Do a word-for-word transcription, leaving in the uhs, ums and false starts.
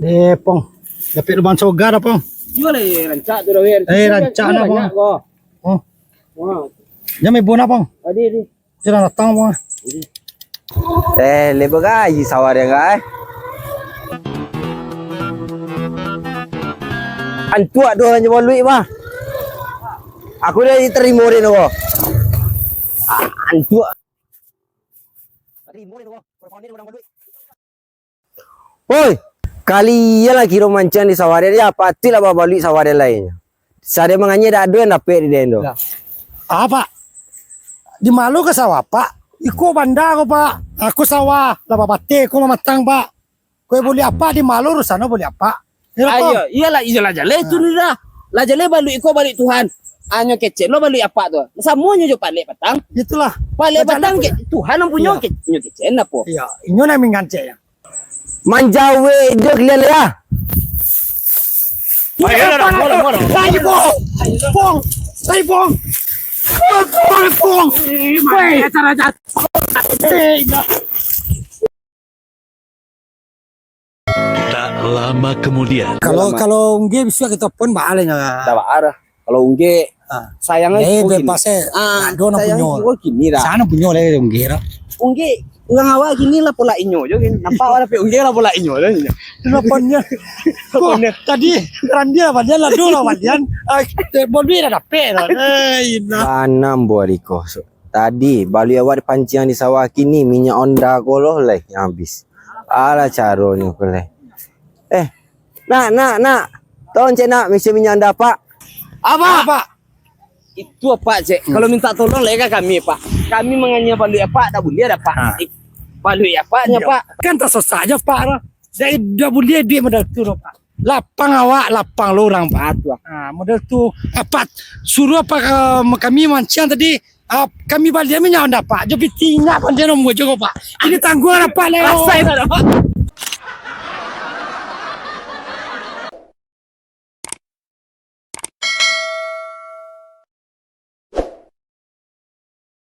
Eh, Pong. Dapek lubang soga dah, Pong. Iyo lah, eh, rancak tu dah, Wen. Eh, rancak dah, Pong. Banyak ko. Oh. Wah. Jangan main bola, Pong. Adi, adi. Sudah datang, Pong. Eh, lebar gai sawah dia, gai. Antuak tu hanya baluik, bah. Aku dah terima dia, noh. Ah, antuak. Terima dia, noh. Oi, kalian lah kiro mancang di sawah den, ya, patuiklah babaluik sawah den lai. Sadang manganyia dak ado nan dapek di den tu. Lah. Apak, di ma lo ka sawah, Pak? Iko banda ko, Pak. Aku sawah, lah babateh ko mamatang, Pak. Kok buliah Apak, di ma lo urusan buliah Apak? Iyo, Pak. Ayo, iyolah, iyolah jaleh tu dah. Lah jaleh baluik iko baluik Tuhan. Anyo kecek lo baluik Apak tu. Samonyo jo palek patang. Itulah. Palek patang ke, Tuhan nan punyo. Iyo. Ke, inyo kecek apo? Iyo, inyo nan manggancek. Manjawek jo kalian lah, ya. Ayo, ayo, ayo, ayo, ayo. Lagi, Pong. Pong. Lagi, Pong. Pong, Pong. Weh, cara jatuh. Eh, ya. Tak lama kemudian. Kalau, kalau Ungge bisa kita pun baaleh nyo. Dah baal lah. Kalau Ungge, ah, sayang eh, siko kini. Bebas eh. Ah, ado nan sayang punyo. Siko kini dah. Sana punyo lah Ungge dah. Ungge, urang awak kini lah polak inyo jo kini. Nampak awak dapek Ungge lah polak inyo dah. Lapannya. Lapannya. Tadi Randi lah balian, Lado lah balian. Ah, eh, Bolbi dah dapek dah. Eh, inah. Tanam buah riko. Tadi, baluik awak dipanciang di sawah, kini minyak onda ko lo lai nan abih. Alah caronyo ko lai. Eh, nak, nak, nak. Tolong cek nak, misi minyak onda, Pak. Apo? Apo? Itu, Pak, cek. Hmm. Kalau minta tolong lai ka kami, Pak. Kami manganyia baluik Apak, dak buliah dah, Pak. Ha. Eh, baluik Apak nyo, iyo, Pak. Kan tasasak jo, Pak, lah. Dak, dak buliah duit model tu doh, Pak. Lapang awak, lapang lo urang, Pak. Ah, tu, ah. Ah, model tu. Apak suruah, Pak, ka-, kami manciang tadi, ah, kami balian minyak onda, Pak. Jo piti inyak pun dia nomor jo, Pak. Ini tangguang Apak lah. Rasai tak ada, Pak?